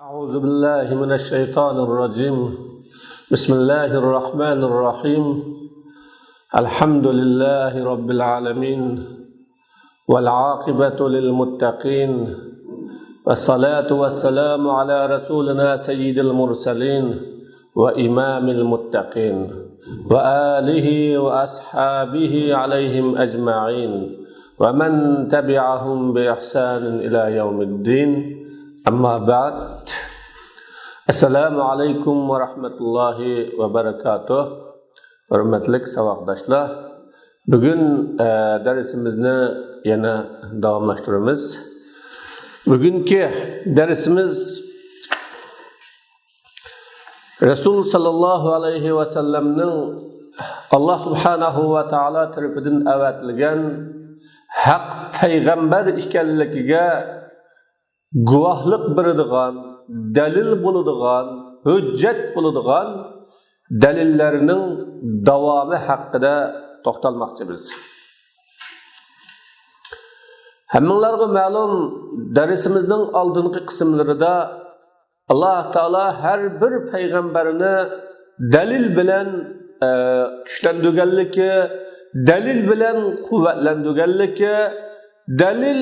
أعوذ بالله من الشيطان الرجيم. بسم الله الرحمن الرحيم. الحمد لله رب العالمين، والعاقبة للمتقين، والصلاة والسلام على رسولنا سيد المرسلين وإمام المتقين وآله وأصحابه عليهم أجمعين ومن تبعهم بإحسان إلى يوم الدين. أما بعد، السلام عليكم ورحمة الله وبركاته. Hurmatli saboqdoshlar, bugun darsimizni yana davomlashtiramiz. Bugungi darsimiz Rasul sallallohu alayhi va sallamning Alloh subhanahu va taolo tarafidan avatilgan haq payg'ambar ekanligiga guvohlik beradigan, dalil bo'ladigan, hujjat bo'ladigan dalillarning davomi haqida to'xtalmoqchimiz. Hammanglarga ma'lum, darsimizning oldingi qismlarida Alloh taolo har bir payg'ambarni dalil bilan kuchlantirganligi, dalil bilan quvvatlantirganligi, dalil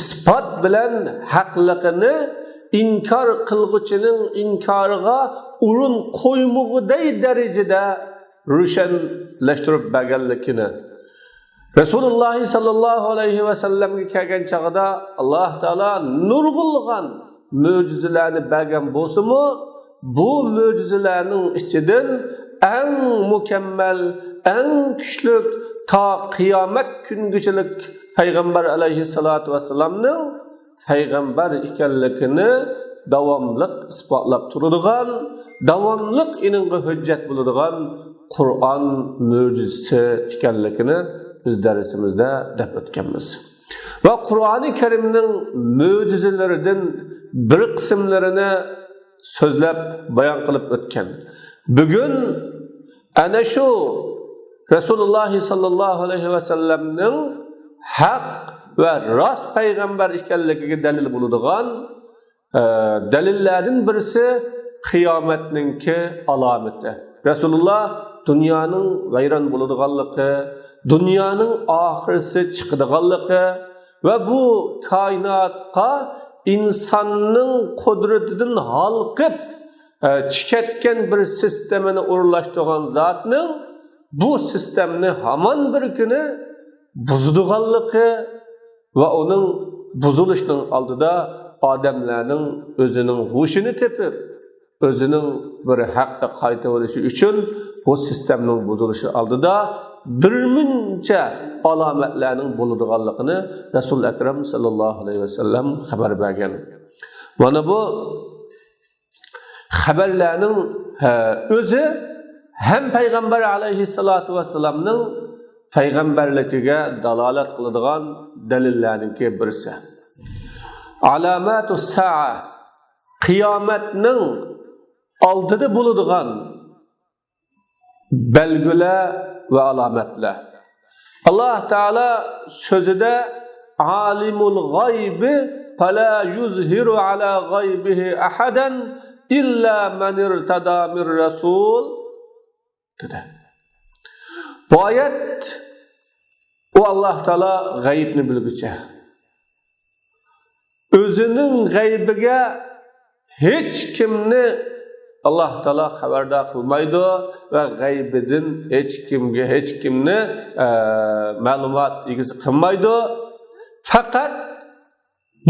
isbot bilan haqligini inkor qilg'uchining inkoriga o'rin qo'ymag'uday darajada ro'shanlashtirib berganligini, Rasululloh sallallohu alayhi vasallamga kelgan chog'ida Alloh taolo nurg'ulg'an mo'jizalarni bergan bo'lsa-mu, bu mo'jizalarning ichidan eng mukammal, eng kuchli to qiyomat kungachalik payg'ambar alayhissalotu vassalamning payg'ambar ekanligini davomliq isbotlab turadigan, davomliq ininga hujjat bo'ladigan Qur'on mo'jizasi ekanligini biz darsimizda deb o'tganmiz. Va Qur'oni Karimning mo'jizalaridan bir qismlarini so'zlab bayon qilib o'tgan. Bugun ana shu Rasululloh sallallohu alayhi vasallamning haq va rost payg'ambar ekanligiga dalil bo'ladigan dalillardan birisi qiyomatninki alomati. Rasululloh dunyoning vayron bo'ladiganligi, dunyoning oxirisi chiqadiganligi va bu koinotga insonning qudratidan halqib chikatgan bir sistemini o'rlashtirgan zotning bu sistemni hamon bir kuni buzadiganligi va uning buzilishining oldida odamlarning o'zining hushini tepib, o'zining bir haqqa qaytaverishi uchun bu sistemning buzilishi oldida bir muncha alomatlarning bo'ladiganligini Rasul Akram sallallohu alayhi vasallam xabar bergan. Mana bu xabarlarning o'zi ham payg'ambar alayhissalotu vassalamning payg'ambarligiga dalolat qiladigan dalillarningki birisi. Alamatu saa, qiyomatning oldida bo'ladigan belgilar va alomatlar. Alloh taolo so'zida alimul g'aybi fala yuzhiru ala g'aybihi ahadan illa man irtada mir rasul dedi. Bu oyat u Alloh taolo g'aybni bilguchi. O'zining g'aybiga hech kimni Alloh taolo xabardor qilmaydi va g'aybidan hech kimga hech kimni ma'lumot egasi qilmaydi. Faqat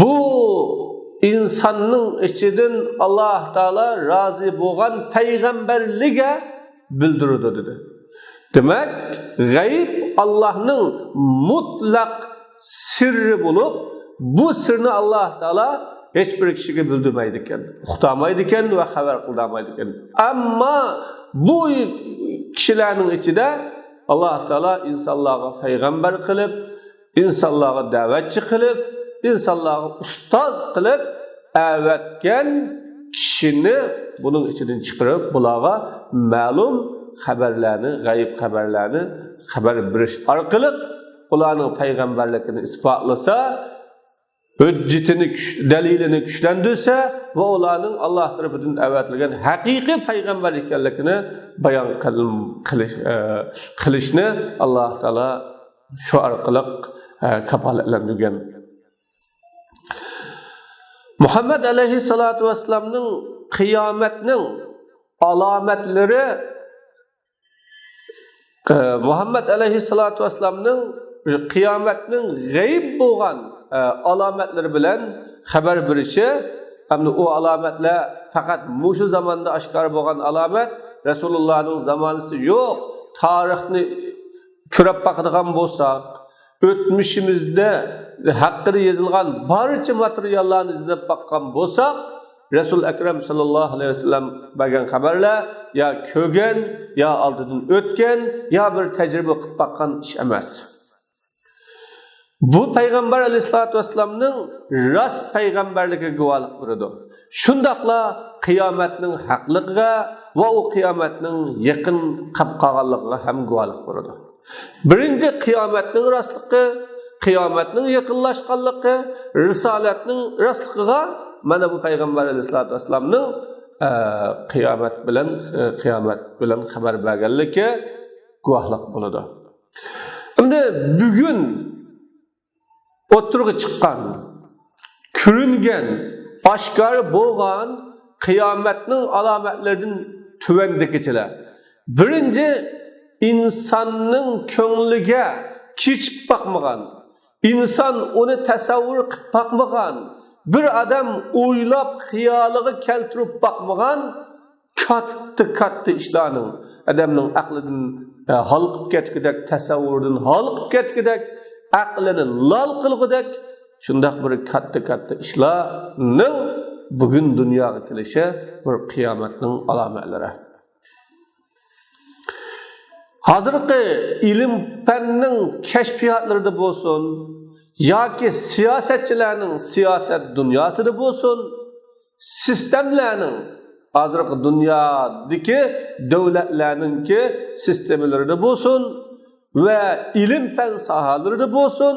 bu insonning ichidan Alloh taolo rozi bo'lgan payg'ambarliga bildirdi dedi. Demak, g'ayb Allohning mutlaq sirri bo'lib, bu sirni Alloh taolo hech bir kishiga bildirmaydi ekan, uqtamaydi ekan va xabar qildirmaydi ekan. Ammo bu kishilarning ichida Alloh taolo insonlarga payg'ambar qilib, insonlarga da'vatchi qilib, insonlarga ustoz qilib avatgan kishini buning ichidan chiqarib, bularga ma'lum xabarlarni, g'ayb xabarlarni xabar berish orqali ularning payg'ambarligini isbotlasa, Hüccetini, delilini güçlendirse ve onların Allah tarafından əvətilgan haqiqiy payg'ambar ekanligini bayon qilishni Alloh taolo shu orqali kafolatlantirgan. Muhammad alayhissalatu vassalamning qiyomatning alomatlari, Muhammad alayhissalatu vassalamning qiyomatning g'ayb bo'lgan alomatlari bilan xabar berishi, hamda u alomatlar faqat mushu zamonda oshkor bo'lgan alomat, Rasulullohning zamonasida yo'q. Tarixni ko'rib boqadigan bo'lsak, o'tmishimizda haqida yozilgan barcha materiallarni izlab boqqan bo'lsak, Rasul Akram sallallohu alayhi vasallam bergan xabarlar yo ko'rgan, yo oldidan o'tgan, yo bir tajriba qilib boqqan ish emas. Bu payg'ambar aleyhissalatu vassalamning rost payg'ambarligiga guvohlik beradi. Shundoqla qiyomatning haqligiga va u qiyomatning yaqin qolib qolganligiga ham guvohlik beradi. Birinchi qiyomatning rostligi, qiyomatning yaqinlashganligi, risolatning rostligiga mana bu payg'ambar aleyhissalatu vassalamning qiyomat bilan xabar berganligi guvohlik bo'ladi. Endi bugun o'tirg'i chiqqan, ko'ringan, oshkor bo'lgan qiyomatning alomatlaridan tuvandikichilar. Birinchi, insonning ko'ngliga kechib boqmagan, inson uni tasavvur qilib boqmagan, bir odam o'ylab xiyoliga keltirib boqmagan katta katta ishlarning, odamning aqlidan halqib ketgudek, tasavvurdan halqib ketgudek, aqlini lol qilgudek shundoq bir katta katta ishlarning bugun dunyoga kelishi bir qiyomatning alomatlari. Hozirgi ilm fanning kashfiyotlarida bo'lsin yoki siyosatchilarning siyosat dunyosida bo'lsin, sistemlarning, hozirgi dunyodagi davlatlarninki sistemalarida bo'lsin va ilm fan sohalarida bo'lsin,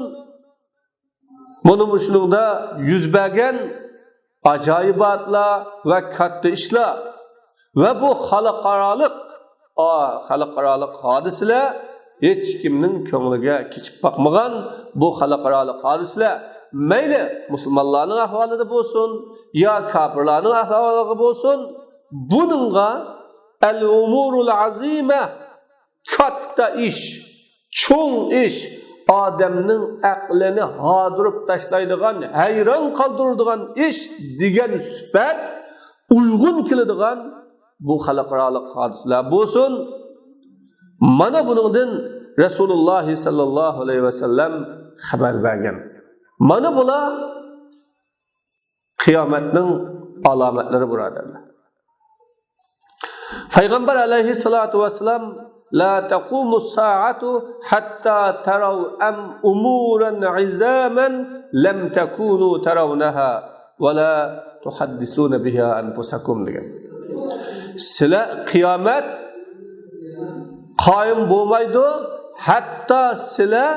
buni shuningda yuz bergan ajoyibotlar va katta ishlar va bu xalqaroliq hodisalar hech kimning ko'ngliga kechib boqmagan. Bu xalqaroliq hodisalar mayli musulmonlarning ahvolida bo'lsin yo kofirlarning ahvolida bo'lsin, buningga al umurul azima, katta ish, cho'ng ish, odamning aqlini hodirib tashlaydigan, hayron qoldiradigan ish degan sifat uyg'un keladigan bu xalqaroliq hodisalar bo'lsin, mana buningdan Rasululloh sallallohu alayhi vasallam xabar bergan. Mana bular qiyomatning alomatlari, birodarlar. Payg'ambar alayhissalotu vassalam: "لا تقوم الساعة حتى تروا أمورا عظاما لم تكونوا ترونها ولا تحدثون بها أنفسكم" degan. Sizlar qiyomat qoyim bo'lmaydi, hatto sizlar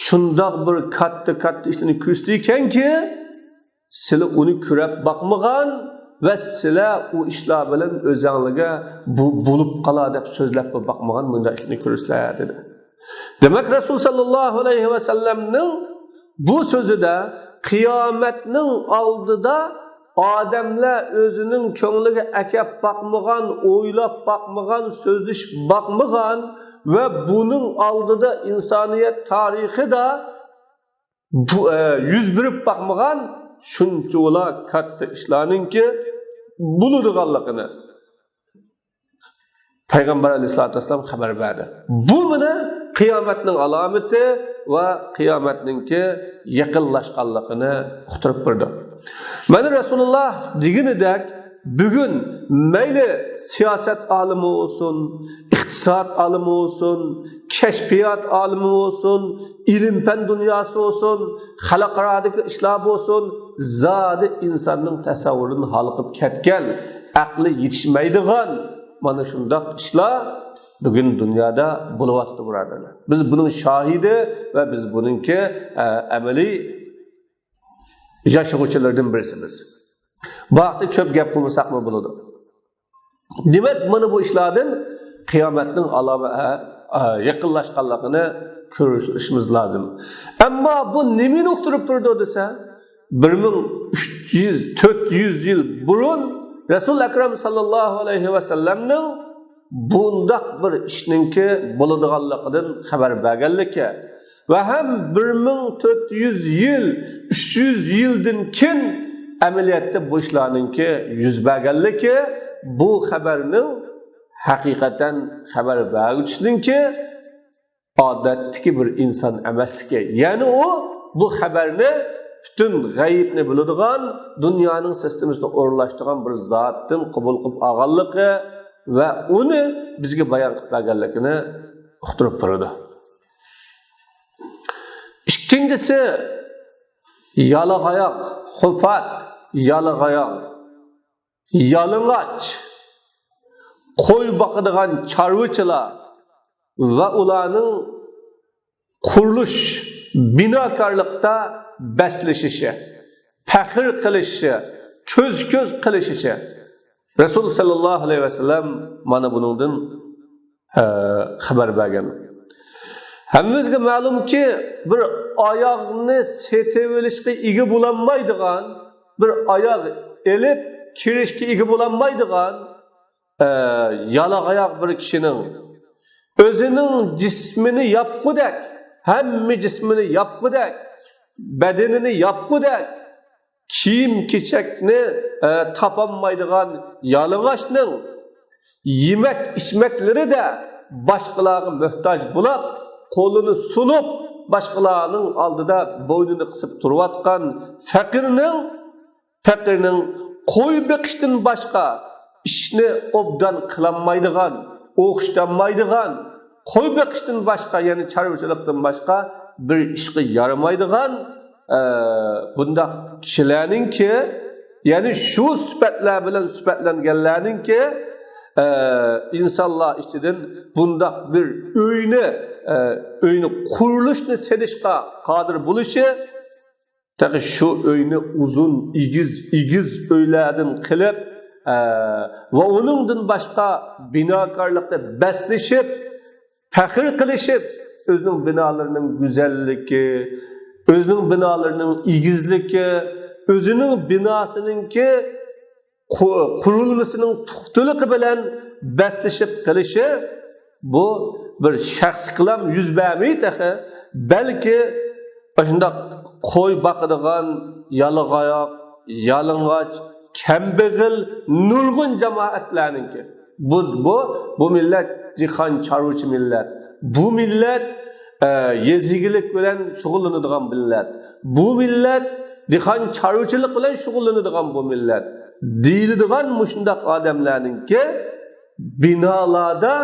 shundoq bir katta katta ishlarni ko'rsatayotganki, sizlar uni ko'rib boqmagan va sizlar u ishlar bilan o'zinglarga bu bo'lib qolar deb so'zlab boqmagan bunday ishni ko'rsatlar dedi. Demak, Rasul sallallohu alayhi vasallamning bu so'zida qiyomatning oldida odamlar o'zining ko'ngliga akab boqmagan, o'ylab boqmagan, so'zlashib boqmagan va buning oldida insoniyat tarixida bu, yuz berib boqmagan shuncha katta ishlarninki bo'ladiganligini payg'ambar alayhisalotu vassalom xabar berdi. Bu mana qiyomatning alomati va qiyomatninki yaqinlashganligini uqtirib berdi. Mana Rasululloh deganidek, bugun mayli siyosat olimi bo'lsin, iqtisod olimi bo'lsin, kashfiyot olimi bo'lsin, ilm fan dunyosi bo'lsin, xalqarodagi ishlar bo'lsin, zodi insonning tasavvurini halqib ketgan, aqli yetishmaydigan mana shundoq ishlar bugun dunyoda bo'lyapti, birodarlar. Biz buning shohidi va biz buningki amaliy Yashag'uvchilardan birisimiz. Bu haqda ko'p gap qilmasakmi bo'ladi. Demak, mana bu ishlardan qiyomatning yaqinlashganligini ko'rishimiz lozim. Ammo bu nimani uqtirib turdi desa, 1300-400 yil burun Rasul Akram sallallohu alayhi vasallamning bundaq bir ishninki bo'ladiganligidan xabar berganligi va ham 1400 yil, 300 yildan keyin amaliyotda bu ishlarninki yuz berganligi, bu xabarning haqiqatan xabar beruvchininki odatdagi bir inson emasligi. Ya'ni u bu xabarni bütün g'ayibni biladigan, dunyoning sistemasini o'rlashtirgan bir zotdan qabul qilib olganligi va uni bizga bayon qilib berganligini uqtirib turadi. Ikkinchisi yalag'oyoq, hufat, yalag'oyoq, yalang'och, qo'y boqadigan chorvachilar va ularning qurilish, binokorlikda baslashishi, faxr qilishi, ko'z-ko'z qilishishi. Rasul sallallohu alayhi vasallam mana buningdan xabar bergan. Hammamizga ma'lumki, bir oyoqni setib olishga ega bo'lolmaydigan, bir oyoq elib kirishga ega bo'lolmaydigan yalag'oyoq bir kishining o'zining jismini yopqudak, hamma jismini yopqudak, badanini yopqudak, kiyim kechakni topolmaydigan yalang'ochning yemak ichmaklarida boshqalarga muhtoj bo'lib, qo'lini sunib boshqalarning oldida bo'ynini qisib turayotgan faqirning qo'y boqishdan boshqa ishni obdan qilolmaydigan, o'xshamaydigan, qo'y boqishdan boshqa, ya'ni chorvachilikdan boshqa bir ishga yaramaydigan bundaq kishilarningki, ya'ni shu sifatlar bilan sifatlanganlarningki insonlar ichidan bundaq bir uyni qurilishni selishga qodir bo'lishi, taqi shu uyni uzun egiz egiz uylardan qilib va uningdan boshqa binokorlikda baslashib, faxr qilishib, o'zining binolarining go'zalligi, o'zining binolarining egizligi, o'zining binosiningki qurilmasining puxtaligi bilan baslashib qilishi, bu bir shaxs qilam yuz bermaydi, balki shundoq qo'y boqadigan yalag'oyoq, yalang'och, kambag'il nurg'un jamoatlarninki. Bu millat dehqon chorvachi millat. Bu millat yezigilik bilan shug'ullanadigan millat. Bu millat dehqon chorvachilik bilan shug'ullanadigan bu millat. Deyiladigan mushundaq odamlarninki binolarda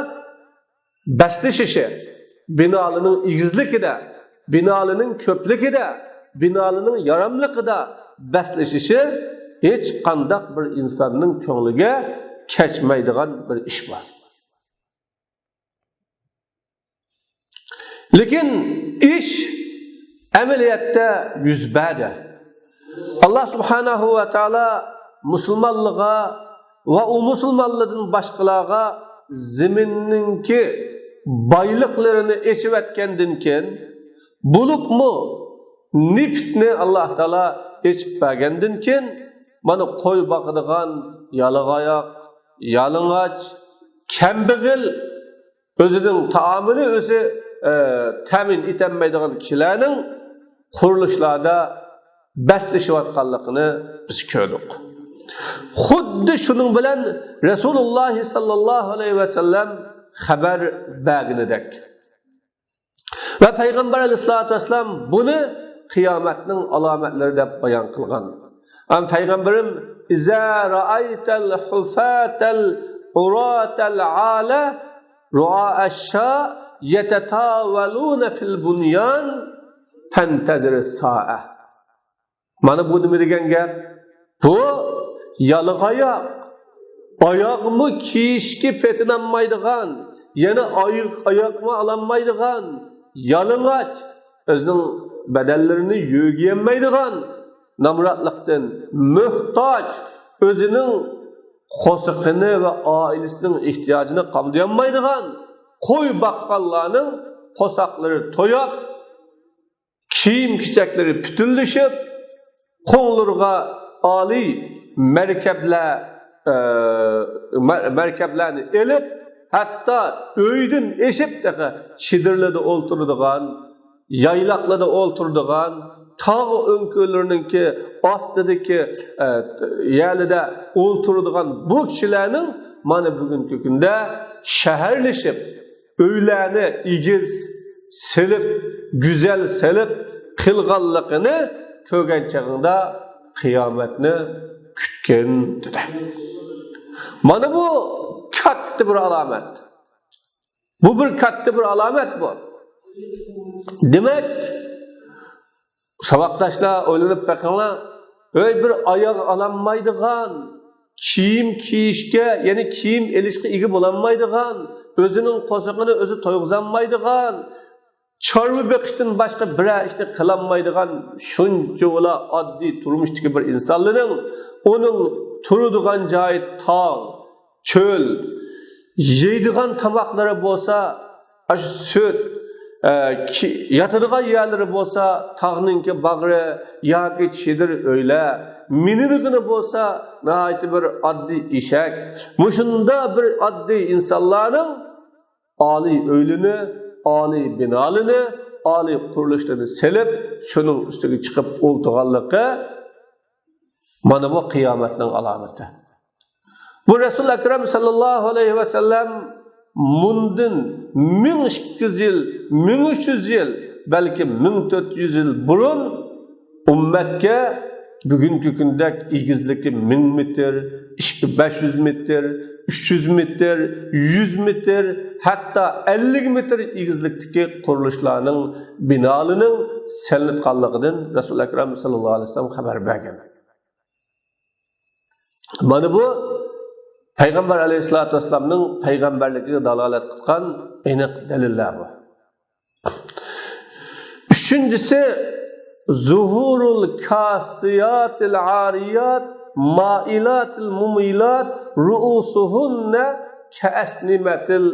baslashishi, binolining egizligida, binolining ko'pligida, binolining yaramligida baslashishi hech qandaq bir insonning ko'ngliga kechmaydigan bir ish bor. Lekin ish amaliyotda yuz berdi. Alloh subhanahu va taolo musulmonlarga va u musulmonlardan boshqalarga ziminninki boyliqlarini echib etgandan keyin, bo'libmi neftni Alloh taolo echib bergandan keyin, mana qo'y boqadigan yalag'oyoq, yalang'och, kambag'il, o'zining taomini o'zi ta'min etolmaydigan kishilarning qurilishlarda baslashayotganligini biz ko'rdik. Xuddi shuning bilan Rasululloh sallallohu alayhi vasallam xabar berganidek. Va payg'ambar alayhissalatu vassalam buni qiyomatning alomatlari deb bayon qilgan. Am payg'ambarim iza ra'aytal hufatal uratal ala ru'asha yatatawaluna fil bunyan fantazir sa'a. Mana bu nima degan gap? Bu yalg'oyoq, oyoqmi kiyishga petinolmaydigan, yana oyoqmi ololmaydigan, yalang'och, o'zining badanlarini yo'giyolmaydigan namratlıqdan muhtoj, o'zining qo'siqini va oilasining ehtiyojini qamdiyolmaydigan qo'y boqqanlarning qo'saqlari to'yib, kiyim kechaklari butunlashib, qo'nglarga oliy markablar markablarni elib, hatto uydan eshib chidirlarda o'ltiradigan, yaylaqlarda o'ltiradigan, tog' o'nkirlarininki ostidagi yerlarda o'ltiradigan bu kishilarning mana bugungi kunda shaharlashib, uylarni egiz silib, güzel silib qilganligini ko'rgan chog'ingda qiyomatni kutgin dedi. Mana bu katta bir alomat. Bu bir katta bir alomat bu. Demak, saboqdoshlar o'ylanib baqinglar, ey bir oyoq ololmaydigan, kiyim kiyishga, ya'ni kiyim ilishga ega bo'lolmaydigan, o'zining qo'sig'ini o'zi to'yg'izolmaydigan, chorva boqishdan boshqa biror ishni qilolmaydigan shuncha oddiy turmushdagi bir insonlarning uning turadigan joyi tog', cho'l, yeydigan tomoqlari bo'lsa shu sut, yotadigan yerlari bo'lsa tog'ninki bag'ri yoki chidir o'yla, minidigini bo'lsa nihoyatda bir oddiy eshak. Mushunda bir oddiy insonlarning oliy o'ylini, oliy binolini, oliy qurilishlarni silib, shuning ustiga chiqib o'ltirganligi mana bu qiyomatning alomati. Bu Rasul Akram sallallohu alayhi vasallam mundan 1200 yil, 1300 yil, balki 1400 yil burun ummatga bugungi kunda egizligi 1000 metr, 500 metr, 300 metr, 100 metr, hatto 50 metr egizlikdagi qurilishlarning binolarining salinayotganligidan Rasul Akram sallallohu alayhi vasallam xabar bergan. Mana bu Payg'ambar aleyhissalatu vesselamning payg'ambarligiga dalolat qilgan aniq dalillar bu. Uchinchisi zuhurul kasiyatil ariyat mailatil mumilat ruusuhunna kaasnimatil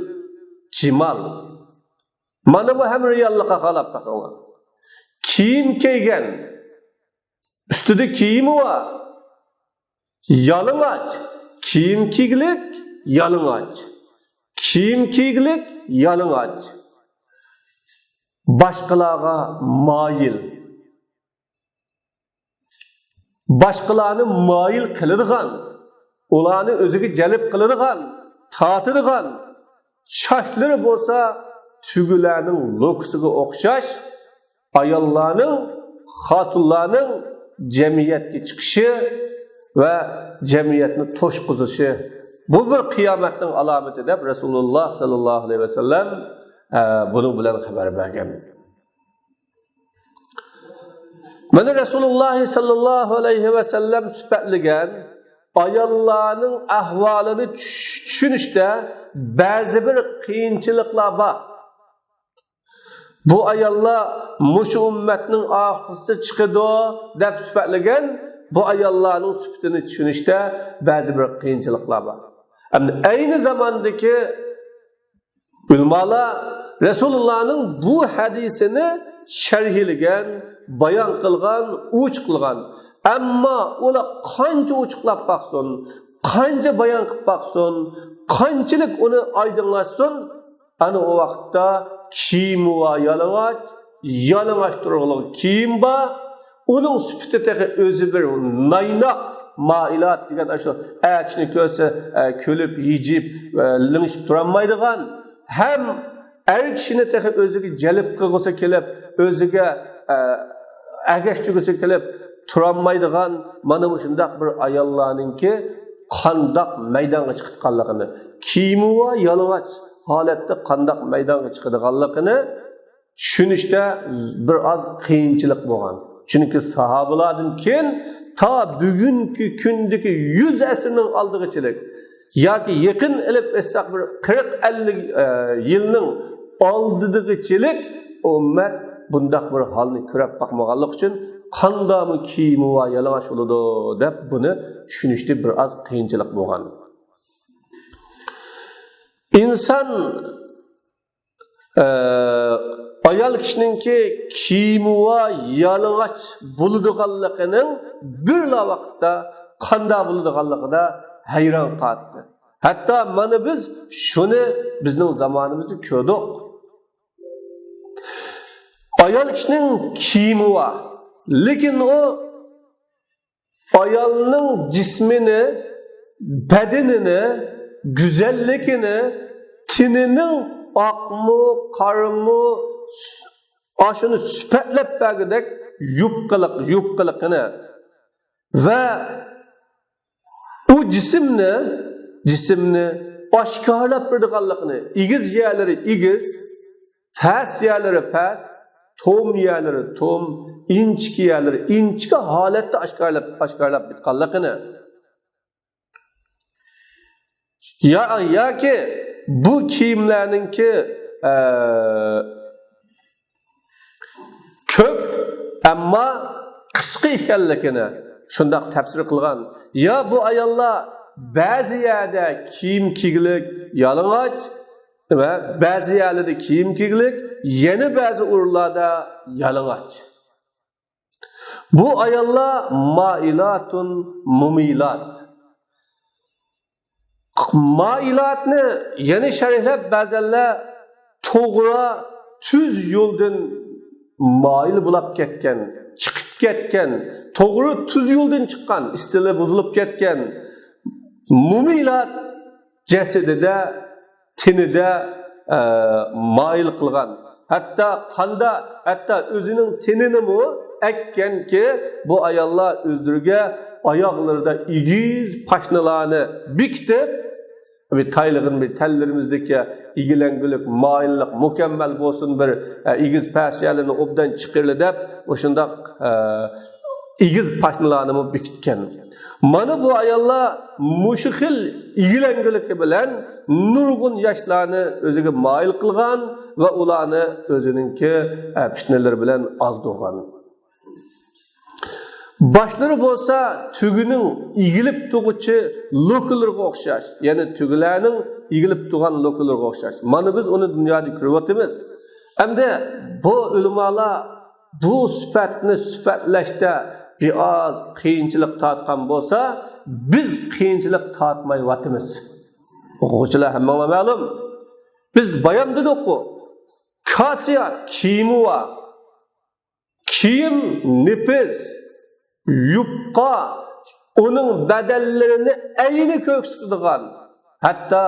jimal. Mana bu ham reallikqa qarab baqinglar. Kiyim kiygan, ustida kiyimi bor, yalang'och, kiyim kiygilik yalang'och, kiyim kiygilik yalang'och, boshqalarga moyil, boshqalarni moyil qiladigan, ularni o'ziga jalb qiladigan, tortadigan, sochlari bo'lsa tugularning lo'kisiga o'xshash ayollarning, xotinlarning jamiyatga chiqishi va jamiyatni to'shqizishi bu bir qiyomatning alomati deb Rasululloh sallallohu alayhi vasallam buning bilan xabar bergan. Mana Rasululloh sallallohu alayhi vasallam sifatlagan ayollarning ahvolini tushunishda ba'zi bir qiyinchiliklar bor. Bu ayollar mushu ummatning oxirisi chiqadi deb sifatlagan bu ayollarning sifatini tushunishda ba'zi bir qiyinchiliklar bor. Endi ayni zamondagi ulamolar Rasulullohning bu hadisini sharhlagan, bayon qilgan, uch qilgan. Ammo ular qancha ochiqlab boqsin, qancha bayon qilib boqsin, qanchalik uni oydinlashsin, ana u vaqtda kiyimi va yalang'och, yalang'och turg'uliq kiyim bor, uning sifati tehi o'zi bir naynoq mailat degan shu kishini ko'rsa kulib, yejib, lingishib turolmaydigan, ham kishini tehi o'ziga jalb qilg'isi kelib, o'ziga agashtirgisi kelib turolmaydigan mana shundoq bir ayollarninki qandoq maydonga chiqitganligini, kiyimi va yalang'och holatda qandoq maydonga chiqadiganligini tushunishda bir oz qiyinchilik bo'lgan. Chunki sahobalardan keyin ta bugungi kundagi 100 asrning oldigachilik yoki yaqin ilib aytsak bir 40-50 yilning oldidigichilik ummat bundoq bir holni ko'rib boqmaganlik uchun qandami kiyimi va yalang'och bo'ladi deb buni tushunishda bir oz qiyinchilik bo'lgan. Inson ayol kishininki kiyimi va yalang'och bo'ladiganligining birla vaqtda qanday bo'ladiganligida hayron qoldi. Hatto mana biz shuni bizning zamonimizda ko'rdik. Ayol kishining kiyimi va, lekin u ayolning jismini, badanini, go'zalligini, tinining oqmi, qormi, shuni sifatlab bergudek yupqiliqini va u jismni oshkorlab berdiganligini, egiz yerlari egiz, past yerlari past, tom yerlari tom, inchki yerlari inchka holatda oshkorlab bitganligini yoki bu kiyimlarninki ko'p ammo qisqa ekanligini shundoq tafsir qilgan. Yo bu ayollar ba'zi yerda kiyim kiygilik yalang'och va ba'zi yerlarda kiyim kiygilik, yana ba'zi o'rinlarda yalang'och. Bu ayollar mailatun mumilat. Mailatni yana sharhlab ba'zanlar to'g'ri tuz yo'ldan moil bo'lib ketgan, chiqib ketgan, to'g'ri tuz yo'ldan chiqqan, istili buzilib ketgan mumilat jasadida, tinida moil qilgan. Hatto qanda, hatto o'zining tinini akkanki bu ayollar o'zlariga oyoqlarida egiz pashnalarni bekitib, bir taylig'in bir tanlarimizdagi egilangulik, moyillik mukammal bo'lsin, bir egiz past yerlarni obdan chiqirli deb o'shundoq egiz pashnalarni bekitgan. Mana bu ayollar mushu xil egilanguligi bilan nurg'un yoshlarni o'ziga moyil qilgan va ularni o'zininki fitnalari bilan ozdirgan. Boshlari bo'lsa tugining egilib tug'ichi lo'kalarga o'xshash, ya'ni tugilarning egilib tug'an lo'kalarga o'xshash. Mana biz uni dunyoda ko'ryapmiz. Endi bu ulamolar bu sifatni sifatlashda bir oz qiyinchilik tortgan bo'lsa, biz qiyinchilik tortmayapmiz. O'quvchilar, hammanglar ma'lum. Biz bayon dedik-ku, kasiyat kiyimi va kiyim nefis, yupqa, uning badallarini ayni ko'rsatadigan, hatto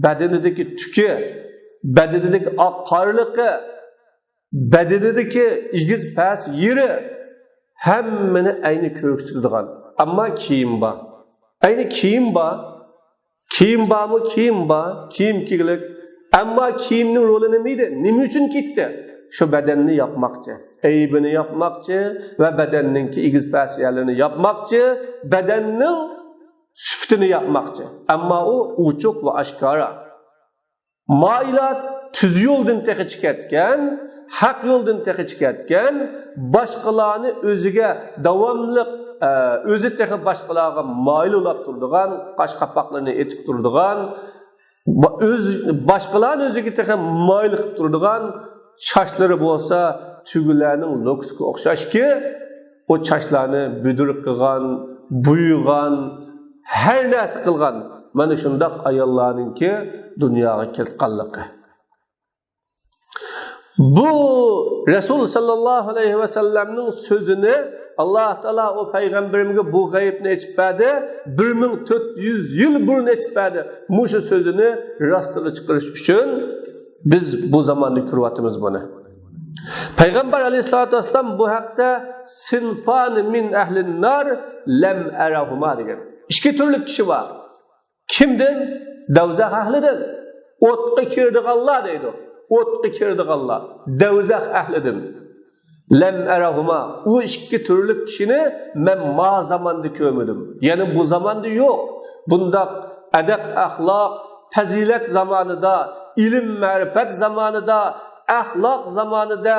badanidagi tuki, badanidagi oq qorliqi, badanidagi egiz past yeri hammani ayni ko'rsatadigan. Ammo kiyim bor. Ayni kiyim bor. Kiyim bormi? Kiyim bor. Kiyim kiygilik. Ammo kiyimning roli nima edi? Nima uchun ketdi? Shu badanni yopmoqchi, aybini yopmoqchi va badanninki egiz past yerlarini yopmoqchi, badanning sifatini yopmoqchi. Ammo u ochiq va oshkora. Moilat tuz yo'ldan texi chiqayotgan, haq yo'ldan texi chiqayotgan, boshqalarni o'ziga davomli o'zi texi boshqalarga moyil bo'lib turadigan, qosh qapoqlarini etib turadigan, o'z boshqalarni o'ziga texi moyil qilib turadigan chochlari bo'lsa tugularning lo'ksiga o'xshashki, o chashlarni budur qilgan, buyugan, har narsa qilgan. Mana shundoq ayollarninki dunyoga kelganligi. Bu Rasul sallallohu alayhi vasallamning so'zini Alloh taolo o payg'ambarimga bu g'aybni aytib berdi, 1400 yil burun aytib berdi. Mushu so'zini rostiga chiqarish uchun biz bu zamonni ko'ryapmiz buni. Payg'ambar aleyhissalatu vesselam bu haqda sinfan min ahlin nar lam arahuma degan. Ikki turli kishi bor. Kimdan? Davzax ahlidan. O'tga kirdiganlar deydi. O'tga kirdiganlar. Davzax ahlidan. Lam arahuma. U ikki turli kishini men ma zamanda ko'rmadim. Ya'ni bu zamanda yo'q. Bundaq adab, axloq, fazilat zamonida, ilm, ma'rifat zamonida, axloq zamonida,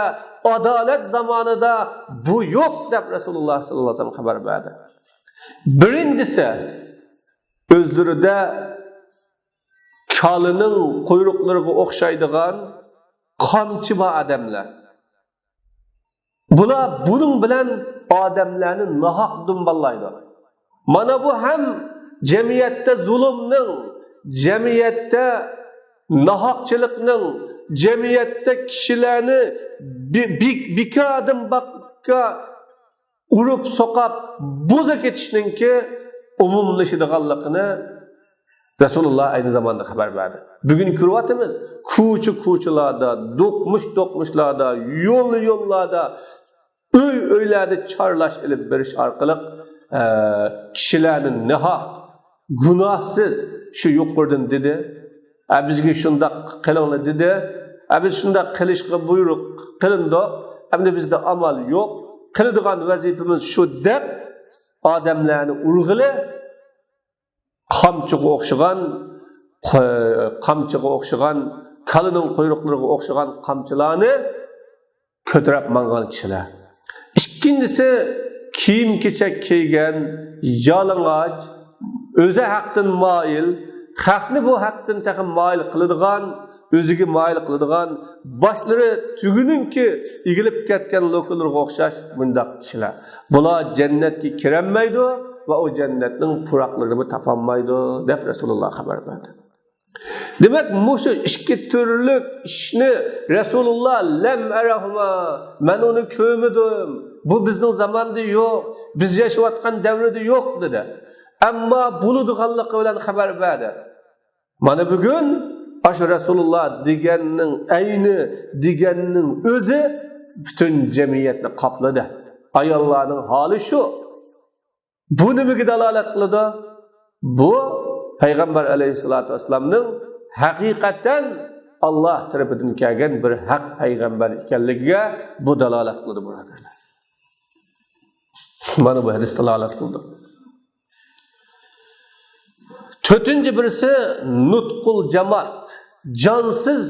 adolat zamonida bu yo'q deb Rasululloh sallallohu alayhi vasallam xabar berdi. Birinchisi, o'zlarida kalining quyruqlariga o'xshaydigan qamchi bor odamlar. Bular buning bilan odamlarni nohaq dumballaydi. Mana bu ham jamiyatda zulmning, jamiyatda nohaqchilikning, jamiyatda kishilarni bekadim baqqa urib so'qab bo'za ketishningki umumlashadiganligini Rasululloh ayni zamonda xabar berdi. Bugun ko'ryapmiz, ko'cha ko'chalarda, do'qmush do'qmushlarda, yo'l yo'llarda, uy uylarda chorlash ilib berish orqali kishilarni nihoq, gunohsiz shu yuqordan dedi, bizga shundoq qilinglar dedi, biz shundoq qilishga buyruq qilindi, endi bizda amal yo'q, qiladigan vazifamiz shu deb odamlarni urg'ili qamchiga o'xshagan, qamchiga o'xshagan, kalining quyruqlariga o'xshagan qamchilarni ko'tarib mangan kishilar. Ikkinchisi, kiyim kechak kiygan, yalang'och, o'zi haqdan moyil, haqni bu haqdan taqim moyil qiladigan, o'ziga moyil qiladigan, boshlari tuguninki egilib ketgan lo'kalarga o'xshash bundaq kishilar. Bular jannatga kirolmaydi va u jannatning puroqlarini topolmaydi deb Rasululloh xabar berdi. Demak, mushu ikki turli ishni Rasululloh lam arahuma, men uni ko'rmadim, bu bizning zamonda yo'q, biz yashayotgan davrida yo'q dedi. Ammo bo'ladiganligi bilan xabar berdi. Mana bugun shu Rasululloh deganning ayni deganning o'zi butun jamiyatni qopladi. Ayollarning holi shu. Bu nimaga dalolat qiladi? Bu payg'ambar alayhissalotu vassalamning haqiqatan Alloh tarafidan kelgan bir haq payg'ambar ekanligiga bu dalolat qildi, birodarlar. Mana bu hadis dalolat qildi. To'rtinchi birisi nutqul jamoat, jonsiz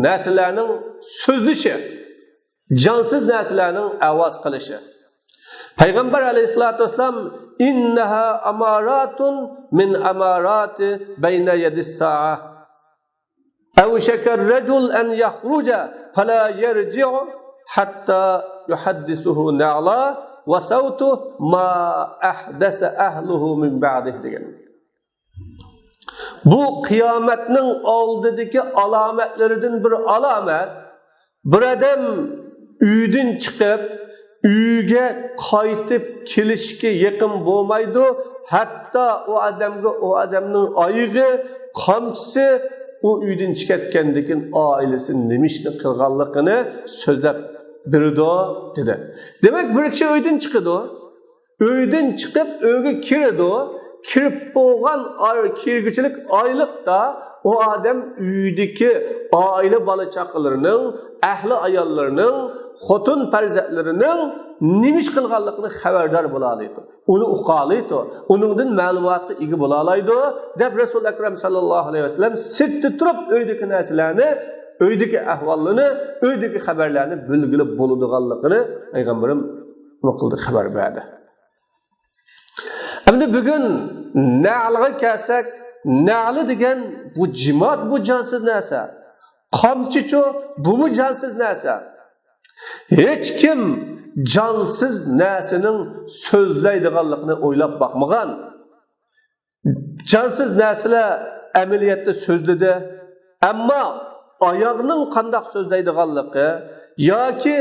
narsalarning so'zlishi, jonsiz narsalarning ovoz qilishi. Payg'ambar alayhissalotu vassalam innaha amaratun min amarati bayna yadis sa'a. Awshaka ar-rajul an yakhruja fala yarji'u hatta yuhaddisuhu na'la va sawtu ma ahdasa ahluhu min ba'dihi degan. Bu qiyomatning oldidagi alomatlaridan bir alomat. Bir odam uydan chiqib uyga qaytib kelishga yaqin bo'lmaydi, hatto u odamga u odamning oyig'i, qamchisi u uydan chiqayotgandan keyin oilasi nima ishni qilganligini so'zlab berdi dedi. Demak, bir kishi uydan chiqadi, uydan chiqib uyga kiradi, kirib bo'lgan kirguchilik oyliqda u odam uydagi oila bola chaqalarining, ahli ayollarining, xotin farzandlarining nima ish qilganligini xabardor bo'la oladi, uni uqa oladi, uningdan ma'lumotga ega bo'la oladi deb Rasul akram sallallohu alayhi vasallam sirtda turib uydagi narsalarni, uydagi ahvolini, uydagi xabarlarni bilgilib bo'ladiganligini payg'ambarim nima qildi, xabar berdi. Endi bugun na'liga kelsak, na'li degan bu jimot, bu jonsiz narsa. Qamchichu bumu jonsiz narsa. Hech kim jonsiz narsaning so'zlaydiganligini o'ylab boqmagan. Jonsiz narsalar amaliyotda so'zladi, ammo oyoqning qandoq so'zlaydiganligi yoki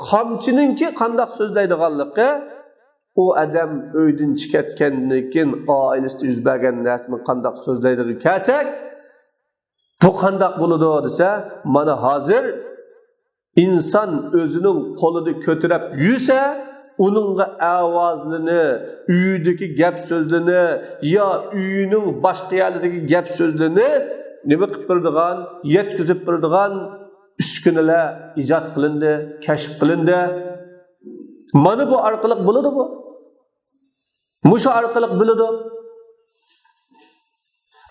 qamchininki qandoq so'zlaydiganligi u odam uydan chiqayotgandan keyin oilasida yuz bergan narsani qandoq so'zlaydigan kelsak, bu qandoq bo'ladi desa, mana hozir inson o'zining qo'lida ko'tarib yursa, uningga ovozini, uydagi gap so'zini yo uyining boshqa yerlardagi gap so'zini nima qilib beradigan, yetkazib beradigan uskunalar ijod qilindi, kashf qilindi. Mana bu orqali bo'ladi bu. Mushu orqali bo'ladi.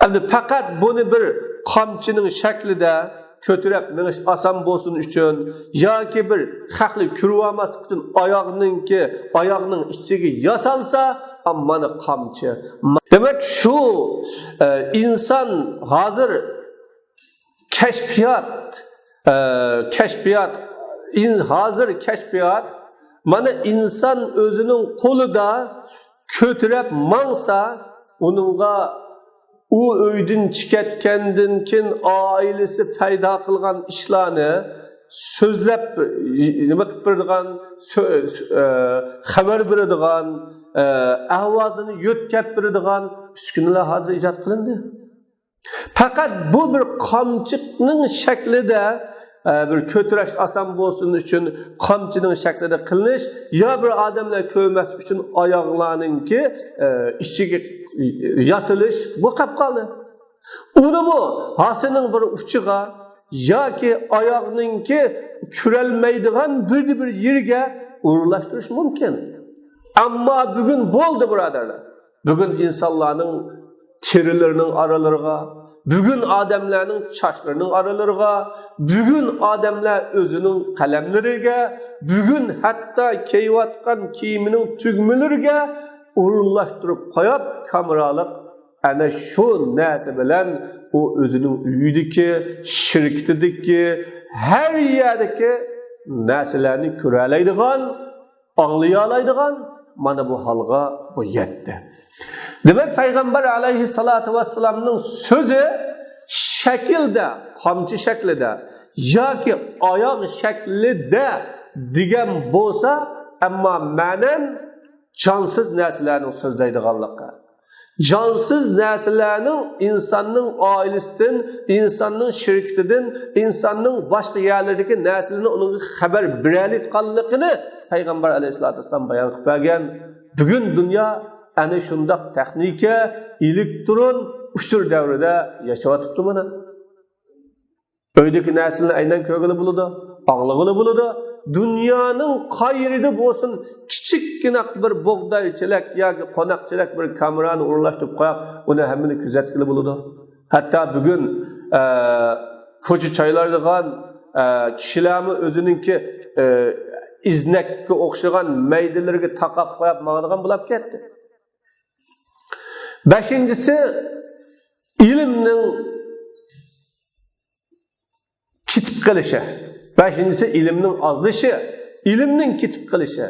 Endi faqat buni bir qamchining shaklida ko'tirib minish oson bo'lsin uchun yoki bir haqli ko'rib uchun oyoqning ichiga yasalsa, mana qamchi. Demak, shu inson hozir kashfiyot hozir kashfiyot mana inson o'zining qo'lida ko'tirib mangsa, uningga u uydan chiqatgandan keyin oilasi paydo qilgan ishlarni so'zlab nima qilib beradigan, xabar beradigan, ahvolini yo'tkab beradigan uskunalar hozir ijod qilindi. Faqat bu bir qamchiqning shaklida bir ko'tirash oson bo'lsin uchun qamchining shaklida qilinish yo bir odamlar ko'rmaslik uchun oyoqlarninki ichiga yasilish bu qolib qoldi. Unimi hasining bir uchiga yoki oyoqninki ko'rolmaydigan bir yerga o'rinlashtirish mumkin. Ammo bugun bo'ldi, birodarlar. Bugun insonlarning terilarining oralariga, bugun odamlarning sochlarining oralariga, bugun odamlar o'zining qalamlariga, bugun hatto kiyayotgan kiyimining tugmalariga o'rinlashtirib qo'yib, kameralik ana shu narsa bilan u o'zining uyidagi, shirkitidagi, har yerdagi narsalarni ko'ra oladigan, anglay oladigan mana bu holga bu yetdi. Demak, payg'ambar alayhissalotu vassalamning so'zi shaklda, qamchi shaklida yoki oyoq shaklida degan bo'lsa, ammo ma'nan jonsiz narsalarning so'zlaydiganligi, jonsiz narsalarning insonning oilasidan, insonning shirkitidan, insonning boshqa yerlardagi narsalarni unga xabar berayotganligini payg'ambar alayhissalotu vassalam bayon qilib bergan. Bugun dunyo ana shundoq texnika, elektron uchur davrida yashayotibdi mana. Uydagi narsalarni aynan ko'rgani bo'ladi, anglag'ini bo'ladi. Dunyoning qayerida bo'lsin kichikgina bir bug'doychilik yoki qo'noqchilik bir kamerani o'rinlashtirib qo'yib, uni hammani kuzatgili bo'ladi. Hatto bugun ko'cha choylardigan kishilarni o'zininki iznakka o'xshagan maydalarga taqab qo'yib mangadigan bo'lib ketdi. Beshinchisi, ilmning ketib qolishi. Beshinchisi, ilmning ozlishi, ilmning ketib qolishi,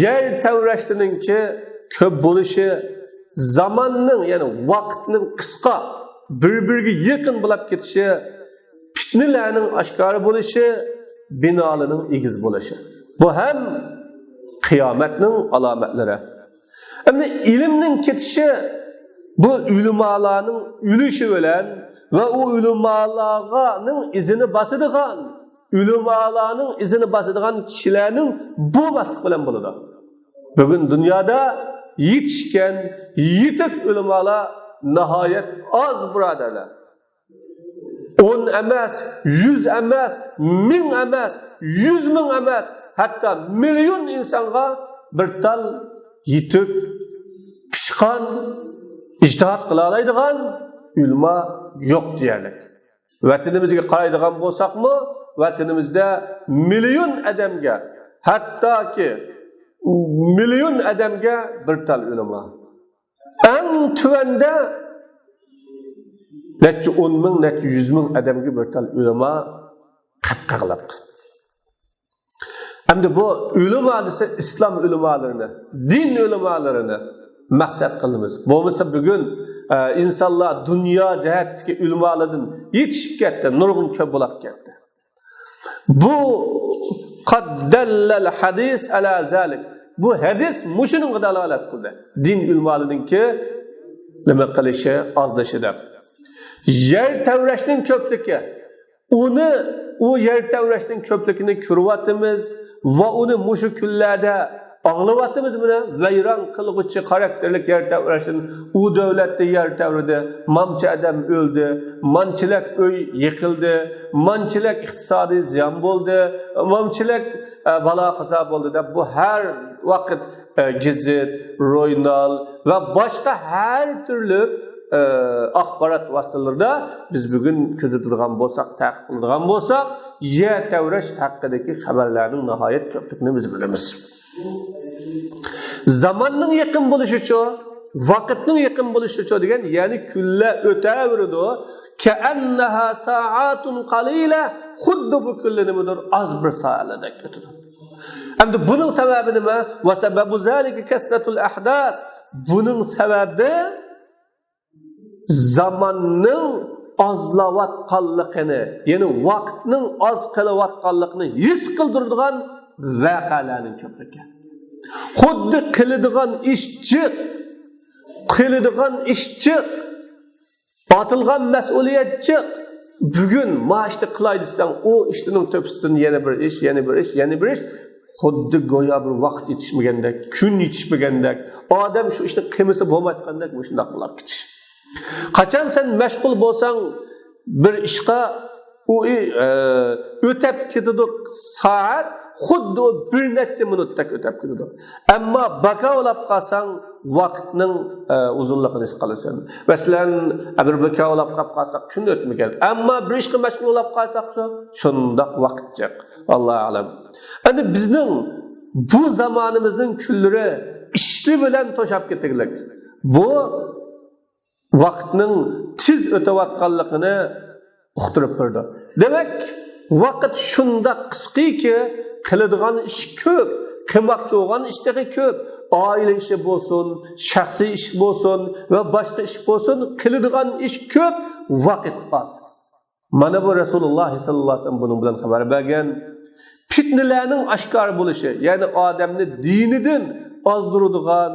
yer tavrashninki ko'p bo'lishi, zamonning, ya'ni vaqtning qisqa, bir-biriga yaqin bo'lib ketishi, fitnalarning oshkora bo'lishi, binolarning egiz bo'lishi. Bu ham qiyomatning alomatlari. Endi ilmning ketishi bu ulamolarning o'lishi bilan va u ulamolarning izini bosadigan, ulamolarning izini bosadigan kishilarning bo'lmaslik bilan bo'ladi. Bugun dunyoda yetishgan yetuk ulamolar nihoyat oz, birodarlar. 10 emas, 100 emas, 1000 emas, 100 ming emas, hatto million insonga bir tal yetuk, pishqon, ijtihod qila oladigan ulamo yo'q deyarli. Vatanimizga qaraydigan bo'lsakmi, vatanimizda million odamga, hattoki million odamga bir tal ulamo. Eng tuvanda necha 10 ming, necha 100 ming odamga bir tal ulamo qap-qag'liq. Endi bu ulamo desa islom ulamolarini, din ulamolarini maqsad qilamiz. Bo'lmasa bugun insonlar dunyo jihatdagi ulamolardan yetishib ketdi, nurg'un ko'p bo'lib ketdi. Bu qad dallal hadis ala zalik. Bu hadis mushuninga dalolat qildi. Din ulamolarininki nima qilishi, ozlishi deb. Yer tavrashning ko'pligi, uni u yer tavrashning ko'pligini ko'ryapmiz va uni mushu kunlarda anglayapmiz. Buni vayron qilg'uchi xarakterlik yer tavrashdan u davlatda yer tavridi, mancha odam o'ldi, manchilik uy yiqildi, manchilik iqtisodiy ziyon bo'ldi, manchilik balo qazo bo'ldi deb bu har vaqt gazet, ro'ynal va boshqa har turli Axborot vositalarida biz bugun kuzatadigan bo'lsak, ta'qib qiladigan bo'lsak, yer tavrash haqidagi xabarlarning nihoyat ko'pligini biz bilamiz. Zamanning yaqin bo'lishi uchun, vaqtning yaqin bo'lishi uchun degan, ya'ni kunlar o'taveradi. Ka'annaha sa'atun qalila, xuddi bu kunlar nimadir oz bir soatlardek o'tadi. Endi buning sababi nima? Va sababu zalika kasratul ahdas. Buning sababi zamanning ozlayotganligini, ya'ni vaqtning oz qilayotganligini his qildiradigan voqealarning ko'pligi. Xuddi qiladigan ish jiq, qiladigan ish jiq, otilgan mas'uliyat jiq. Bugun ma ishni qilay desang, u ishning tepasidan yana bir ish, yana bir ish, yana bir ish. Xuddi go'yo bir vaqt yetishmagandek, kun yetishmagandek, odam shu ishni qilmasa bo'lmayotgandek shundoq bo'lib ketish. Qachon sen mashg'ul bo'lsang bir ishga, u o'tab ketadi soat, xuddi u bir necha minutdak o'tab ketadi. Ammo baka bo'lib qolsang, vaqtning uzunligini his qilasan. Masalan, bir baka bo'lib qolib qolsak, kun o'tmagan. Ammo bir ishga mashg'ul bo'lib qolsak, shundoq vaqt jiq. Allohu alam. Endi bizning bu zamonimizning kunlari ishli bilan to'shab ketdik. Bu vaqtning tez o'tayotganligini uqtirib turdi. Demak, vaqt shundoq qisqiki, qiladigan ish ko'p, qilmoqchi bo'lgan ish ko'p. Oila ishi bo'lsin, shaxsiy ish bo'lsin va boshqa ish bo'lsin, qiladigan ish ko'p, vaqt oz. Mana bu Rasululloh sallallohu alayhi vasallam buning bilan xabar bergan. Fitnalarning oshkor bo'lishi, ya'ni odamni dinidan ozdiradigan,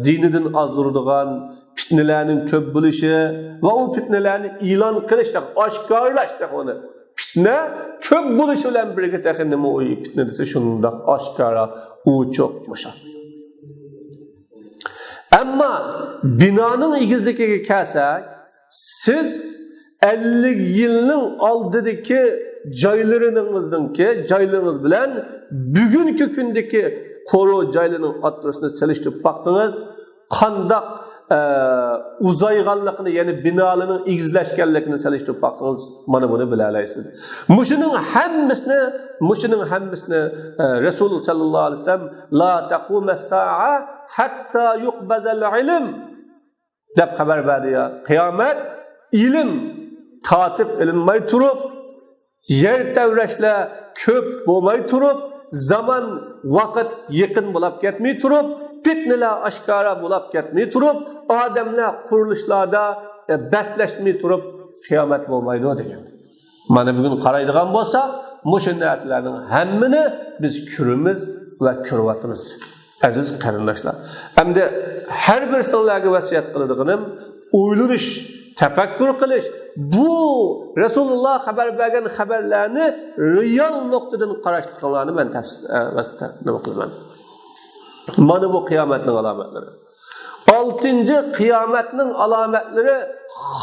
dinidan ozdiradigan fitnalarning ko'p bo'lishi va u fitnalarni e'lon qilish, oshkorlash, uni fitna ko'p bo'lishi bilan birga nima u fitna desa shundoq oshkora uchuq musha. Ammo binoning egizligiga kelsak, siz 50 yilning oldidagi joylaringizningki joylaringiz bilan bugungi kundagi qo'ruq joylarining o'rtasini solishtirib baqsangiz, qandoq uzayganligini, ya'ni binolarning egizlashganligini solishtirib baqsangiz, mana buni bila olasiz. Mushuning hammasini Rasululloh sallallohu alayhi vasallam la taqumas saa hatta yuqbazal ilm deb xabar berdi ya. Qiyomat ilm tortib ilinmay turib, yer tavrashlar ko'p bo'lmay turib, zamon vaqt yaqin bo'lib ketmay turib, fitnalar oshkora bo'lib ketmay turib, odamlar qurilishlarda baslashmay turib qiyomat bo'lmaydi degan. Mana bugun qaraydigan bo'lsak, mushu narsalarning hammini biz ko'ramiz va ko'ryapmiz. Aziz qarindoshlar, endi har bir sizlarga vasiyat qiladiganim o'ylanish, tafakkur qilish, bu Rasululloh xabar bergan xabarlarni real nuqtadan qarashliklarini man nima qilaman. Mana bu qiyomatning alomatlari. 6. Qiyomatning alomatlari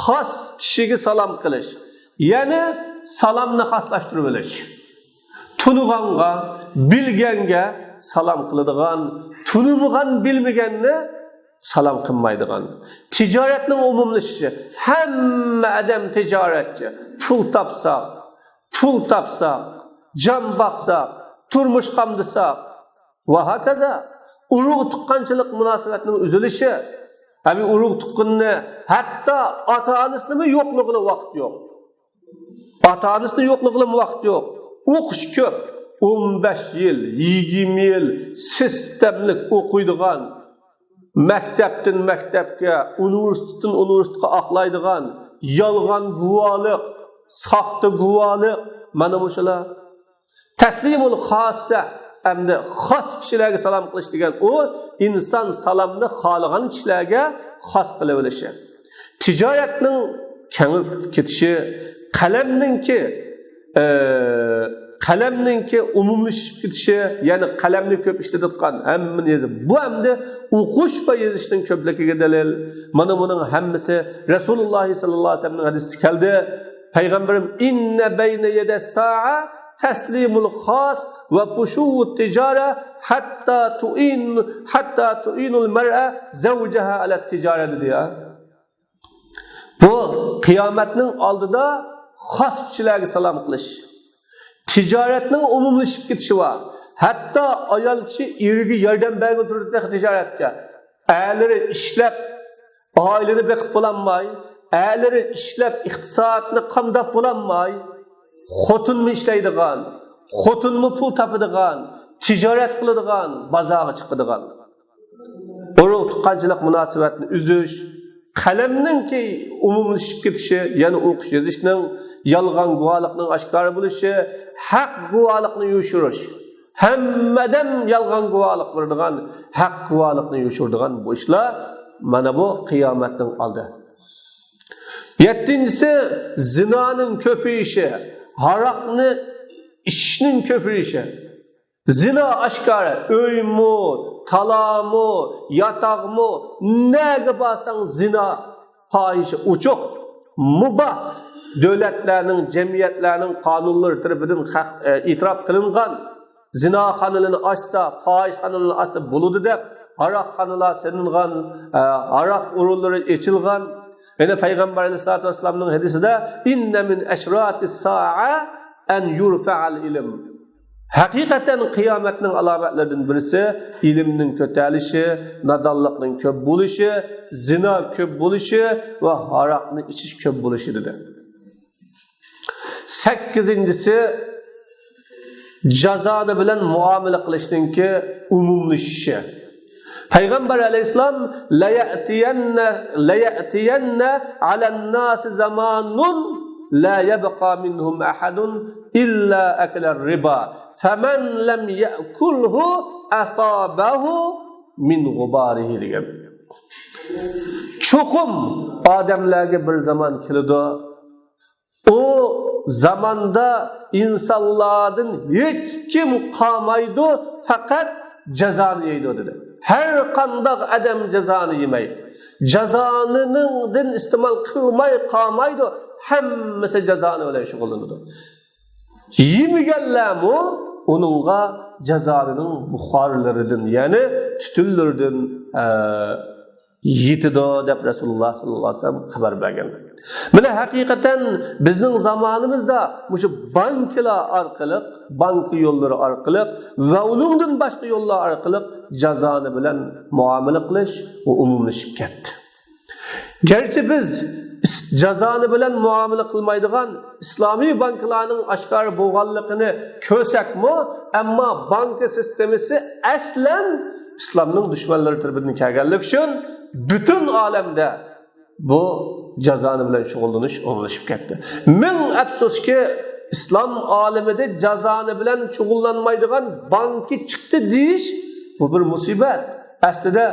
xos kishiga salom qilish. Ya'ni salomni xoslashtirib olish. Tunug'anga, bilganga salom qiladigan, tunimagan, bilmaganni salom qilmaydigan. Tijoratning umumlashishi. Hamma odam tijoratchi. Pul topsak, pul topsak, jon boqsak, turmush qamdisak va hokazo. Urug' tuqqanchilik munosabatining uzilishi. Abi urug' tuqqanni hatto ota-onasini yo'qligini vaqt yo'q. Ota-onasini yo'qligini vaqt yo'q. O'qish ko'p. 15 yil, 20 yil sistemlik o'qiydigan, maktabdan maktabga, universitetdan universitetga oqlaydigan, yolg'on guvohlik, soxta guvohlik, mana shular. Taslimul xossa, endi xos kishilarga salom qilish degan u inson salomni xohlagan kishilarga xos qilib olishi. Tijoratning kengib ketishi, qalamninki umumlashib ketishi, ya'ni qalamni ko'p ishlatayotgan hammani yozib, bu hamda o'qish va yozishning ko'pligiga dalil. Mana buning hammasi Rasululloh sallallohu alayhi vasallamning hadisi keldi. Payg'ambarim inna bayna yada saa taslimul xos va fushu tijara hatta tu'inul mar'a zawjaha ala tijara dedi ya. Bu qiyomatning oldida xos kishilarga salom qilish. Tijoratning umumlashib ketishi var. Hatto ayol kishi eriga yordam berib turdi tijoratga. Erlari ishlab oilani boqib bo'lolmay, erlari ishlab iqtisodni qamdab bo'lolmay, xotinmi ishlaydigan, xotinmi pul topadigan, tijorat qiladigan, bozorga chiqadigan. Urug' tuqqanchilik munosabatni uzish, qalamninki umumlashib ketishi, ya'ni o'qish yozishning, yolg'on guvohlikning oshkor bo'lishi, haq guvohlikni yushirish, hammadan yolg'on guvohlik beradigan, haq guvohlikni yushiradigan bu ishlar mana bu qiyomatning oldi. Yettinchisi zinoning ko'payishi, haroqni ichishning ko'payishi. Zino oshkora, uymu, talomu, yotoqmu, naga borsang zino fohisha uchuq, mubah davlatlarning, jamiyatlarning qonunlari tarafidan e'tirof qilingan zinoxonalarni ochsa, fohisxonalarni ochsa bo'ladi deb haroqxonalar silingan, haroq o'rinlari ochilgan. Yana payg'ambar alayhisalotu vassalamning hadisida inna min ashratis saa an yurfa'al ilm. Haqiqatan qiyomatning alomatlaridan birisi ilmning ko'tarilishi, nodonlikning ko'p bo'lishi, zino ko'p bo'lishi va haroqni ichish ko'p bo'lishi dedi. Sakkizinchisi jazoni bilan muomala qilishningki umumlashishi. Payg'ambar alayhissalom la ya'tiyanna la ya'tiyanna alan nasi zamanun la yabqa minhum ahadun illa akala riba faman lam ya'kulhu asabahu min g'ubarihi degan. Cho'qim odamlarga bir zamon keladi. U zamonda insonlardan hech kim qolmaydi, faqat jazoni yeydi dedi. Har qanday odam jazoni yemay, jazonidan iste'mol qilmay qolmaydi, hammasi jazoni bilan shug'ullanadi. Yemaganlarmi uningga jazonining buxorlaridan, ya'ni tutunlaridan yetidi deb Rasululloh sallallohu alayhi vasallam xabar bergan. Mana haqiqatan bizning zamonimizda shu banklar orqali, bank yo'llari orqali va uningdan boshqa yo'llar orqali jazoni bilan muomala qilish u umumlashib ketdi. Garchi biz jazoni bilan muomala qilmaydigan islomiy banklarning oshkor bo'lganligini ko'rsakmi, ammo banka sistemasi aslan islomning dushmanlari tarafidan kelganligi uchun butun olamda bu jazoni bilan shug'ullanish umumlashib ketdi. Ming afsuski, islom olamida jazoni bilan shug'ullanmaydigan banki chiqdi deyish bu bir musibat. Aslida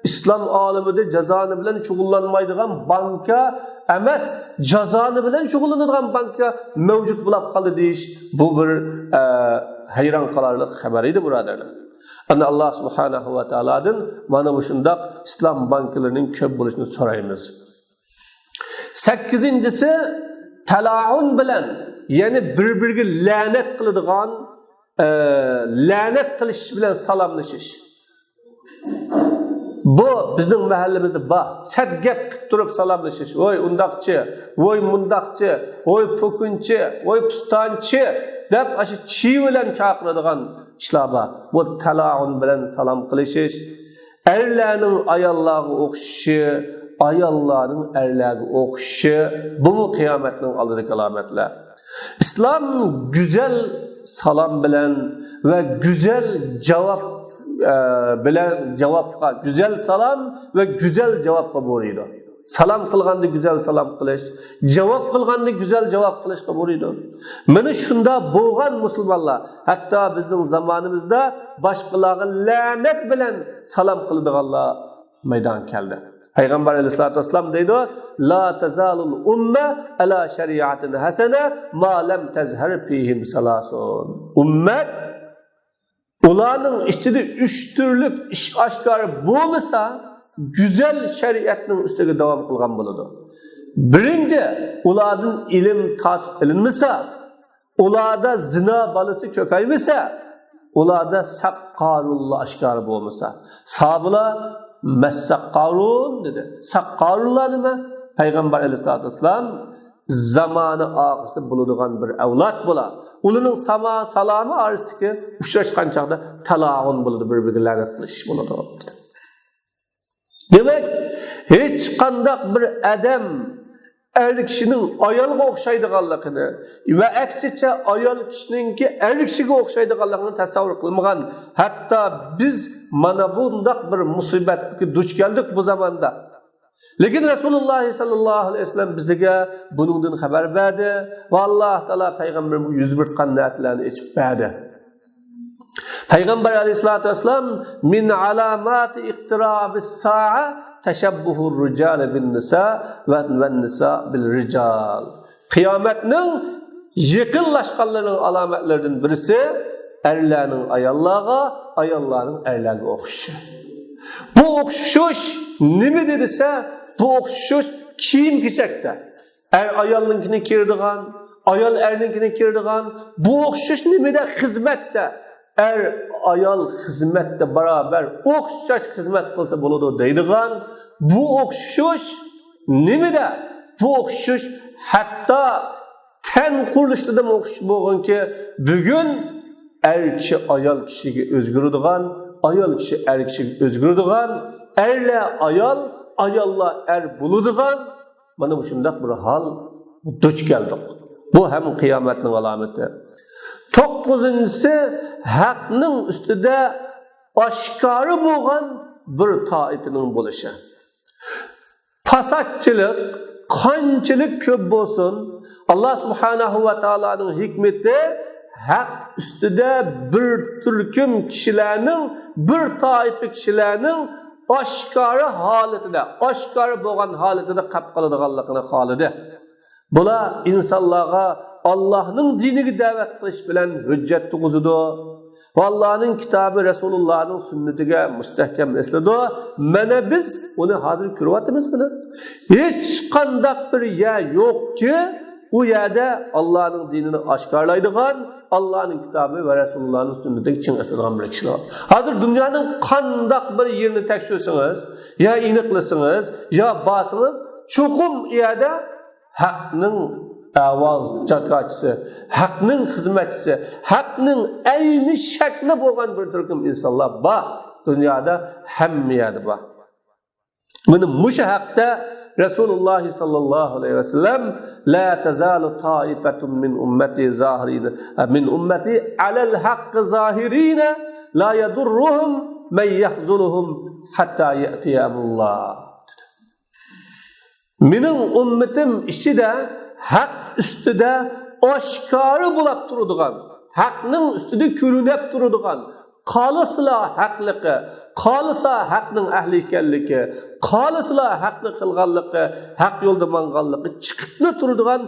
islom olamida jazoni bilan shug'ullanmaydigan banka emas, jazoni bilan shug'ullanadigan banka mavjud bo'lib qoldi deyish bu bir hayron qolarli xabar edi, birodarlar. Ana Alloh subhanahu va taolodan mana bu shundoq islom banklarining ko'p bo'lishini so'raymiz. Sakkizinchisi talaun bilan, ya'ni bir-biriga la'nat qiladigan, la'nat qilish bilan salomlashish. Bu bizning mahallamizda bor. Sad gap qilib turib salomlashish. Voy undaqchi, voy mundaqchi, voy po'kunchi, voy pustonchi deb shu chi bilan chaqiradigan ishlar bor. Bu talaun bilan salom qilishish, erlarning ayollarga o'xshishi, ayollarning erlarga o'xshishi, bu qiyomatning oldidagi alomatlar. Islom go'zal salom bilan va go'zal javob bilan javobga, go'zal salom va go'zal javobga buyuriydi. Salom qilganda go'zal salom qilish, javob qilganda go'zal javob qilishga buyuriydi. Mana shunda bo'lgan musulmonlar, hatto bizning zamonimizda boshqalarga la'nat bilan salom qiladiganlar maydon keldi. Payg'ambar alayhisalotu vassalom deydi: "La tazalul umma ala shariatin hasana ma lam tazhar fihim salasun." Ummat ularning ichida uch turli ish oshkor bo'lmasa, go'zal shariatning ustiga davom qilgan bo'ladi. Birinchi, ulardan ilm tortib ilinmasa, ularda zino balasi ko'paymasa, ularda saqqorulloh oshkor bo'lmasa. Sahobalar massaqqorun dedi. Saqqorulloh nima? Payg'ambar aleyhissalatu vesselam zamanı oxirida bo'ladigan bir avlod bo'lar. Ularning salomi orasidagi uchrashgan chog'da talag'un bo'ladi, bir-biriga la'nat qilish bo'ladi. Demak, hech qandaq bir odam er kishining ayolga o'xshaydiganligini va aksicha ayol kishininki er kishiga o'xshaydiganligini tasavvur qilmagan. Hatto biz mana bundoq bir musibatga duch keldik bu zamonda. Lekin Rasululloh sallallohu alayhi vasallam bizga buningdan xabar berdi va Alloh taolo payg'ambarga yuz bergan narsalarni aytib berdi. Payg'ambar aleyhissalatu vesselam min alamati iqtirabis sa'a tashabbuhur rijal bin nisa va nisa bil rijal. Qiyomatning yaqinlashganlarining alomatlaridan birisi erlarning ayollarga, ayollarning erlarga o'xshashi. Bu o'xshash nima desa, bu o'xshash kiyim kechakda. Er ayolninkini kirdigan, ayol erninkini kirdigan, bu o'xshash nimada? Xizmatda. Er ayol xizmatda barobar o'xshash xizmat qilsa bo'ladi deydigan, bu o'xshash nimada? Bu o'xshash hatto tan qurilishida o'xshash bo'lganki, bugun er kishi ayol kishiga o'zgaradigan, ayol kishi er kishiga o'zgaradigan, erlar ayol, ayollar er bo'ladigan mana shundoq bir hol duch keldik. Bu ham qiyomatning alomati. 9-inchisi haqning ustida oshkori bo'lgan bir toifaning bo'lishi. Fasodchilik qanchalik ko'p bo'lsin, Alloh subhanahu va taoloning hikmati haq ustida bir turkum kishilarning, bir toifa kishilarning oshkora holatida, oshkora bo'lgan holatida qolib qoladiganligini xolidi. Bular insonlarga Allohning diniga da'vat qilish bilan hujjat tug'izadi va Allohning kitobi, Rasulullohning sunnatiga mustahkam esladi. Mana biz uni hozir ko'ryapmiz buni. Hech qandaq bir yer yo'qki, u yerda Allohning dinini oshkorlaydigan, Allohning kitobi va Rasulullohning sunnatiga ching esladigan bir kishilar. Hozir dunyoning qandaq bir yerini tekshirsangiz, yo aniqlasangiz, yo borsangiz, chuqur yerda haqning ovoz chakachisi, haqning xizmatchisi, haqning ayni shakli bo'lgan bir turkum insonlar bor. Dunyoda hamma yerda bor. Buni mushu haqda Rasululloh sallallohu alayhi vasallam la tazalu taifatun min ummati zahirina min ummati alal haqqi zahirina la yadurruhum man yahzuluhum hatta ya'tiya amrulloh. Mening ummatim ichida haq ustida oshkori bo'lib turadigan, haqning ustida ko'rinib turadigan, xolislar haqligi, xolisa haqning ahli ekanligi, xolislar haqni qilganligi, haq yo'lda manganligi chiqibli turadigan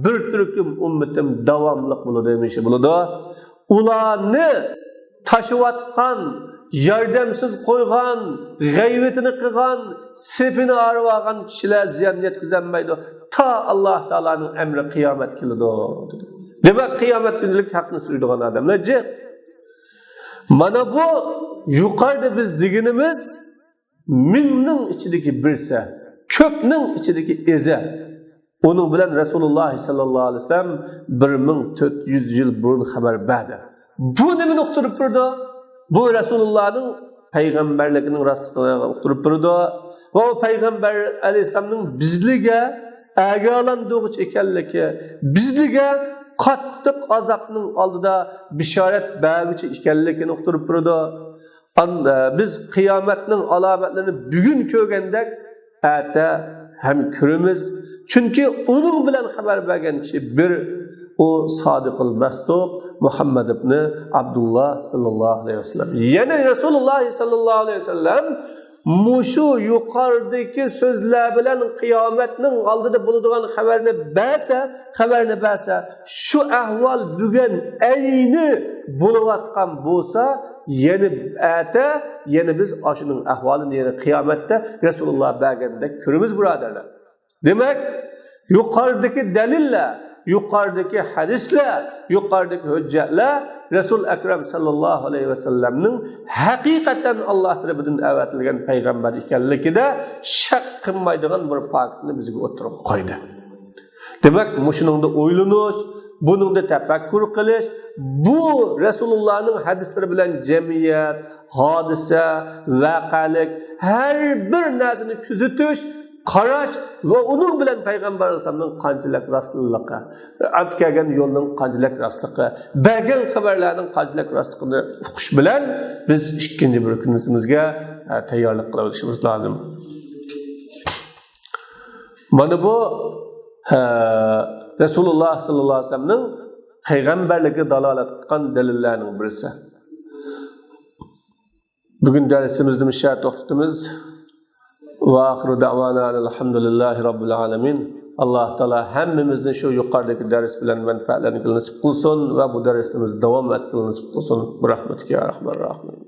bir turkum ummatim davomli bo'ladi demishi bo'ladi. Ularni tashiyotgan, yordamsiz qo'ygan, g'ayvatini qilgan, sepini arib olgan kishilar ziyon yetkazolmaydi. Ta Alloh taoloning amri qiyomat keladi. Demak, qiyomat kunlik haqni suydigan odamlar jiq. Mana bu yuqorida biz deganimiz mingning ichidagi birsa, ko'pning ichidagi eza. Uning bilan Rasululloh sallallohu alayhi vasallam 1400 yil burun xabar berdi. Bu nimani uqtirib turdi? Bu Rasulullohning payg'ambarligining rostligini uqtirib turdi. Va u payg'ambar alayhissalomning bizlarga agalandug'ich ekanligi, bizlarga qattiq azobning oldida bishorat berguchi ekanligini uqtirib turdi. Biz qiyomatning alomatlarini bugun ko'rgandek ata ham ko'ramiz. Chunki uning bilan xabar bergan kishi bir, u sodiqul masduq Muhammad ibn Abdulloh sallallohu alayhi vasallam. Yana Rasululloh sallallohu alayhi vasallam mushu yuqoridagi so'zlar bilan qiyomatning oldida bo'ladigan xabarni bersa, shu ahvol bugun ayni bo'layotgan bo'lsa, yana ata, yana biz shuning ahvolini yana qiyomatda Rasululloh bergandek ko'ramiz, birodarlar. Demak, yuqoridagi dalillar, Yuqoridagi hadislar, yuqoridagi hujjatlar Rasul Akram sallallohu alayhi vasallamning haqiqatan Alloh tarafidan avatilgan payg'ambar ekanligida shak qilmaydigan bir faktni bizga o'tirib qo'ydi. Demak, mushuningda o'ylanish, buningda tafakkur qilish, bu Rasulullohning hadislari bilan jamiyat, hodisa, voqelik har bir narsani kuzatish, qarash va uning bilan payg'ambar alayhissalomning qanchalik rostligi, olib kelgan yo'lning qanchalik rostligi, bergan xabarlarning qanchalik rostligini uqish bilan biz ikkinchi bir kunimizga tayyorlik qilib olishimiz lozim. Mana bu Rasululloh sallallohu alayhi vasallamning payg'ambarligiga dalolat qilgan dalillarning birisi. Bugun darsimizni misha to'xtatamiz. Va axiru da'vana alhamdulillahi robbil alamin. Alloh taolo hammamizni shu yuqoridagi dars bilan manfaatlanishni nasib qilsin va bu darsimizni davom ettirishni nasib qilsin. Bi rahmatika ya arhamar rohimin.